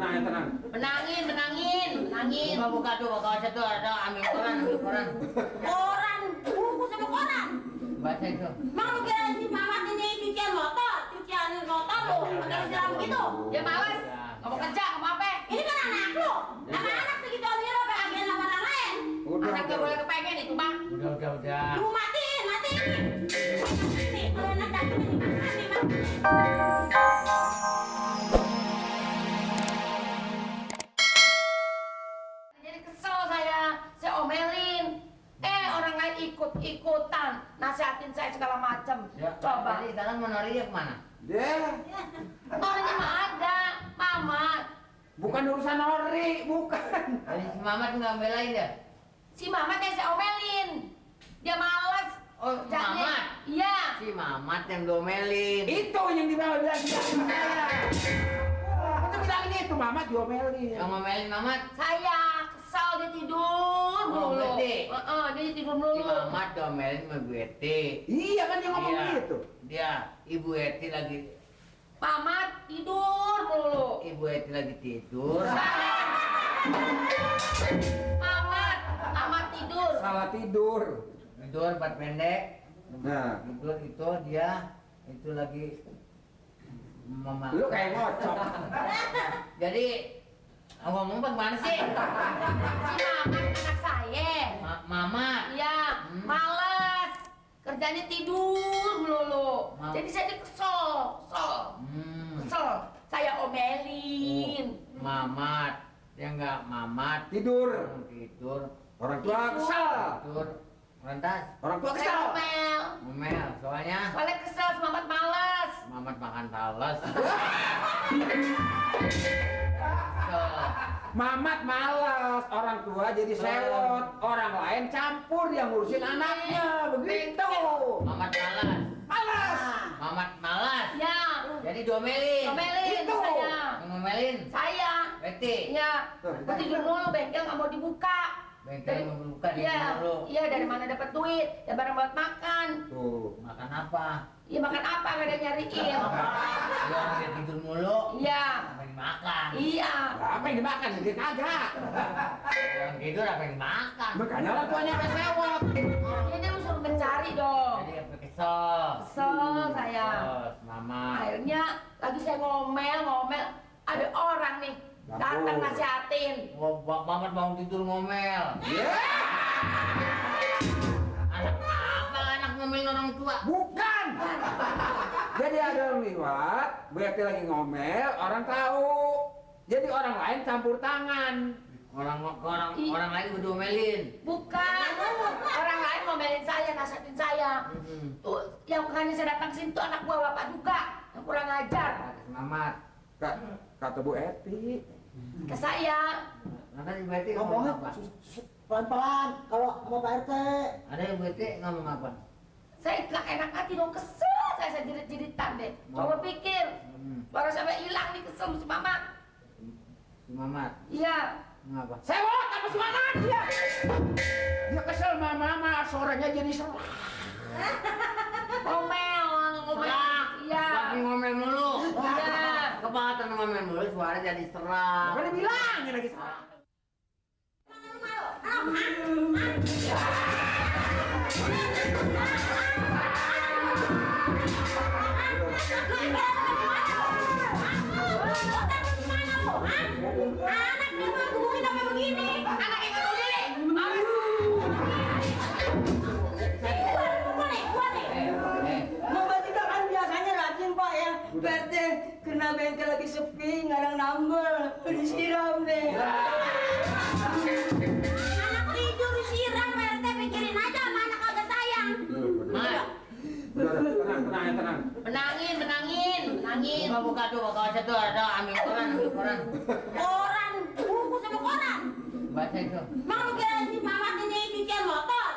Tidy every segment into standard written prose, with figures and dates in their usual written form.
tenang. Menangin. Buka tuh, buka tuh, ada ambil koran. Koran, buku sama koran. Baca itu. Emang lu kira si Mamat ini cucian motor lu, pakai siram begitu? Dia males. Nggak mau kerja, nggak mau apa? Ini kan anak lu, anak segitu aja lo pengen sama orang lain. Anak nggak boleh kepengen itu mah. Udah. Lu matiin. Nih, kalau anak daging ini mati, Mak. Jadi kesel saya omelin. Orang lain ikut-ikutan nasihatin saya segala macam. Coba. Jadi sekarang mau Noria kemana? Deh, Orangnya mah ada, Mamat. bukan urusan Nori, bukan. Jadi si Mamat nggak belain ya? Si Mamat yang saya omelin. Dia males. Oh, Kerjanya. Mamat? Iya. Si Mamat yang domelin. Itu yang dibawa bilang saya. Kita bilangin itu, Mamat diomelin. Yang ngomelin Mamat? Saya kesal dia tidur mulu. berarti? Dia tidur Si mulu. Mamat domelin sama Bu Eti. Iya kan dia ngomong Iya. gitu. Dia, Ibu Eti lagi Mamat tidur mulu. lagi tidur. Mamat tidur. Salah tidur. Tidur empat pendek. Nah, Tidur itu dia itu lagi mama. lu kayak ngocok. Jadi ngomong bagaimana sih? Si Mamat anak saya. Mama. Iya, males. Kerjanya tidur melulu. Ma- Jadi saya kesel. Kesel. Saya omelin. Mamat. Dia enggak Mamat. Tidur. Tidur. Orang tua kesal. Tidur. Lantas. Orang tua Saya kesal. omel. Ngomel. Soalnya Soalnya kesel, si Mamat males. Mamat makan talas. Kesel. Mamat malas, orang tua jadi sewot, orang lain campur yang ngurusin anaknya, begitu. Mamat malas. Malas. Mamat malas. Ya, Jadi domelin. omelin Itu. saya. Yang ngomelin. Saya. Beti. Iya, aku tidur mulu, bengkel nggak mau dibuka. Bengkel mau dibuka, Iya, tidur mulu. iya dari mana dapat duit? Ya barang buat makan. Tuh. Makan apa? Iya makan apa nggak ada yang nyariin? Dia orang dia tidur mulu. Iya, Apa yang dimakan? iya. Apa yang dimakan? Dia kagak. Yang tidur apa yang dimakan? Makanya orang tuanya kayak sewot. Iya dia suruh mencari dong. Jadi apa kesel? Kesel saya. Kesel, Mama. Akhirnya lagi saya ngomel, ada orang nih datang nasihatin. Mamat bangun tidur ngomel. Ya, Anak apa anak ngomel orang tua? bukan. Jadi ada orang liwat, berarti lagi ngomel, orang tahu. Jadi orang lain campur tangan. Orang lain udah domelin. Bukan, orang lain ngomelin saya, nasihatin saya. Tuh, yang makanya saya datang sini tuh anak buah bapak juga yang kurang ajar Mamat. Kata Bu Eti. ke saya. Nanti Ibu Eti Ngomongnya ngomong apa? pelan-pelan kalau sama Pak RT. Ada Ibu Eti ngomong apa? Saya nggak enak hati dong, kesel saya jerit-jeritan deh. Coba pikir, baru sampai hilang nih kesel si Mamat. Si Mamat. Iya, Ngapa? Sewot apa semangat dia? Dia kesel sama mama, suaranya jadi serak. ngomel. Iya, Lagi ngomel mulu. iya. Kebangetan ngomel mulu, suara jadi serak. Apa dia bilangin lagi serak? Anak dia mau gebukin sampai begini. Anak yang nggak tahu diri. Gua nih. Mama juga kan biasanya rajin Pak ya. Pak RT kena bengkel lagi sepi, nggak ada nambel, disiram deh. Anak tidur disiram, Pak RT pikirin aja sama anak kagak sayang. Mat, Tenang. Menangin. buka tuh, buka tuh, ada ambil koran. Koran, buku sama koran. Baca itu. Emang lu kira si Mamat ini cucian motor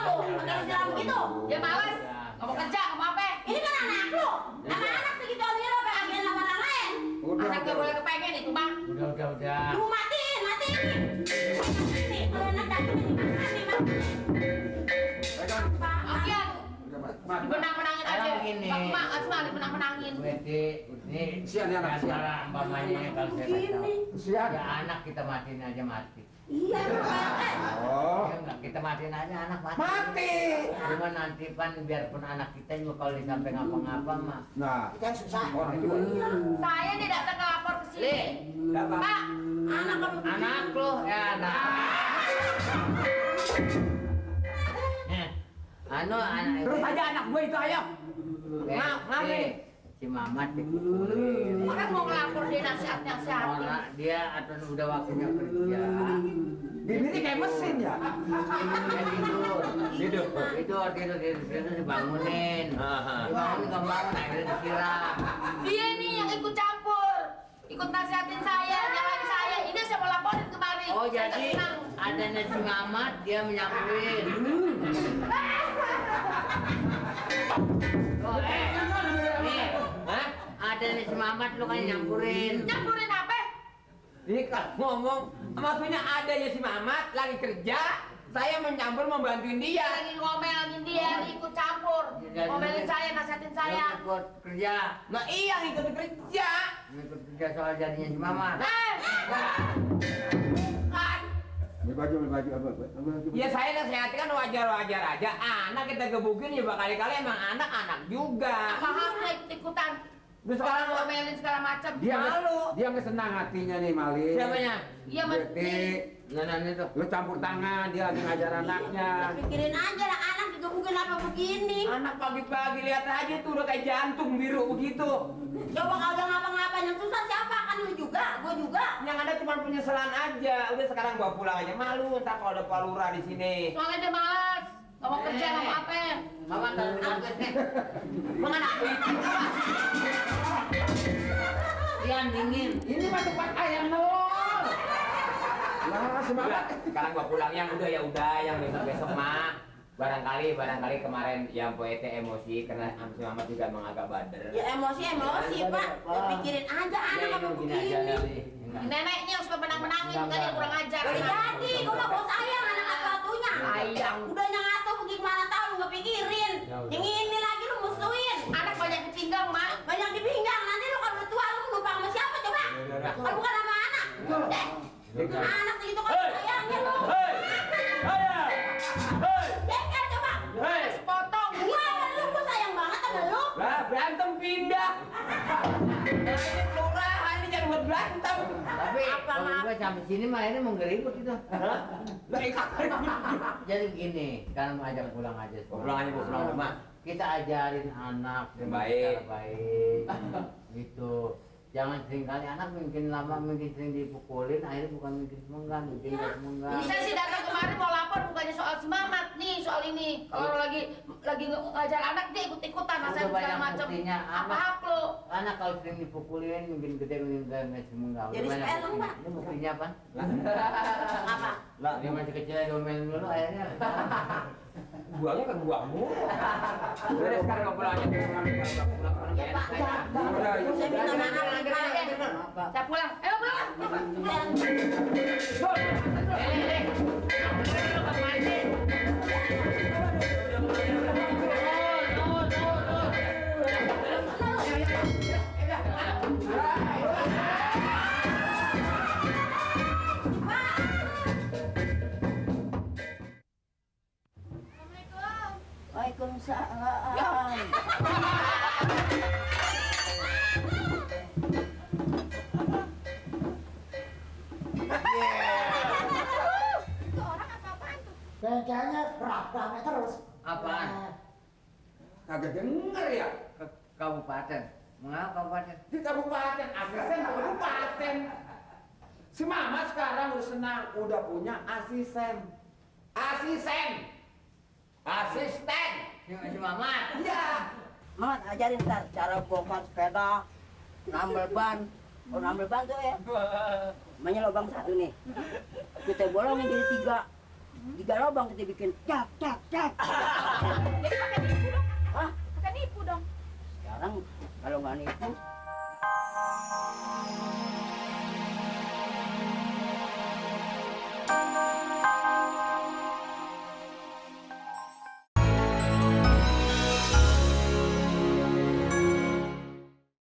lu, pakai siram begitu? Dia males. Nggak mau kerja, nggak mau apa? Ini kan anak lu, anak segitu aja lo pengen sama orang lain. Anak nggak boleh kepengen itu mah. Udah. Lu matiin. Nih, kalau anak daging ini mati, Mak. Agian, Mat. dibenang-benangin aja. Sekarang begini. Mak, malah menang-menangin. Ini Sian ya, anak, sian. antara umpamanya kalau saya kasih tahu. Sian. Ya anak kita matiin aja mati. Iya, Pak RT. Oh. Ya enggak, kita matiin aja anak mati. Mati. Cuma nanti pan biarpun anak kita juga kalau disampai ngapa-ngapa mah. Nah, Kita yang susah. orang juga. Saya nih datang ke lapor ke sini. Pak, Anak lu ya anak. Anak. Terus aja anak gue itu ayo. Ngapa si Mamat dipukulin. orang mau ngelapor dia nasihat-nasihatin. Orang dia atau udah waktunya kerja. Bibirnya kayak mesin ya. Dia tidur dibangunin. Dibangunin gak bangun, akhirnya disiram. Dia nih yang ikut campur, ikut nasihatin saya, nyalain saya. Ini saya mau laporin kemarin. Oh Saya jadi nggak senang. ada nasi Mamat dia menyamperin. Oh nih, ada nasi Mamat lu kan nyampurin. Nyampurin apa? Ini kalau ngomong, maksudnya adanya si Mamat lagi kerja, saya mencampur membantuin dia. Lagi ngomelin dia, ikut campur, ngomelin saya, nasihatin saya. Ikut kerja. Nah iya ikut kerja. Ikut kerja soal jadinya si Mamat. Kan? Beli baju apa? Ya saya nasehatin kan wajar-wajar aja. Anak kita gebukin ya berkali-kali emang anak juga. Apa haknya ikut-ikutan? Terus Orang sekarang ngomelin segala macam. Dia nggak senang hatinya nih Mali. siapanya? Iya, Mas. Berarti Nah itu. lu campur tangan, dia lagi ngajar anaknya. Pikirin aja lah anak juga mungkin apa begini. Anak pagi-pagi lihat aja tuh udah kayak jantung biru begitu. Coba kalau udah ngapa-ngapain yang susah siapa? Kan lu juga, gue juga. Yang ada cuma penyesalan aja. Udah sekarang bawa pulang aja malu. Ntar kalau ada Pak Lurah di sini. Soalnya dia malas, nggak mau kerja, nggak mau apa. Mamat taruh nih. Menganak Ian dingin. Ini mah tempat ayam nelor. Lah, semangat. Sekarang gua pulang yang udah ya udah yang besok mah barangkali kemarin yang poete emosi karena si Mamat juga emang agak bader. Ya emosi Pak. Ya, pikirin aja anak apa Gini aja begini. kali. Neneknya yang suka menang-menangin, kan dia kurang ajar. Udah jadi, gue mah bos sayang anak atunya. Sayang. Udah yang atuh bagaimana tahu lu nggak pikirin. Ya udah. Yang ini lagi lu musuhin. Anak banyak dipinggang, Mak. Banyak di pinggang, nanti lu kalau udah tua lu lupa sama siapa coba? Kalau bukan sama anak. Anak segitu kan sayangnya lu. Jengkel coba. Sepotong. Iya, lu sayang banget sama lu. Lah berantem pindah. Nah, ini kelurahan ini jangan buat berantem. Tapi kalau gue sampai sini mah ini mau ngeribut itu. Lah ikat. Jadi gini, sekarang mau ajak pulang aja. Pulang aja, pulang rumah. Kita ajarin anak dengan Baik. cara baik. Gitu. Jangan seringkali anak mungkin lama mungkin sering dipukulin, akhirnya bukan mungkin semenggan, mungkin nggak semenggan. Ini saya sih datang kemarin mau lapor bukannya soal si Mamat nih, soal ini. Kalau lagi ngajar anak dia ikut-ikutan, Udah nasihatin segala banyak macam. buktinya, Apa anak- hak lo? Anak kalau sering dipukulin mungkin gede mungkin nggak semenggan. Jadi Banyak sepele, buktinya. Pak. Ini buktinya apa? Apa? Lah dia masih kecil diomelin dulu akhirnya. Buangnya kan buangmu. Udah sekarang gua pulang aja. Pulang Ya Pak, ya. Udah, saya minta maaf nih, Pak. Saya pulang. Ayo pulang. Waalaikumsalam. Bengkelnya berak-berak terus. Apaan? Kagak denger ya. Kabupaten. Mengapa kabupaten? Di kabupaten, asisten kabupaten. Si Mama sekarang udah senang, udah punya asisten. Asisten. Asisten. Si Mamat. Iya. Mat, ajarin ntar cara bongkar sepeda, nambel ban. Oh, nambel ban tuh ya. Namanya lubang satu nih. Kita bolongin jadi tiga. Tiga lubang kita bikin cak. Jadi pakai nipu dong. Hah? Pakai nipu dong. Sekarang kalau nggak nipu,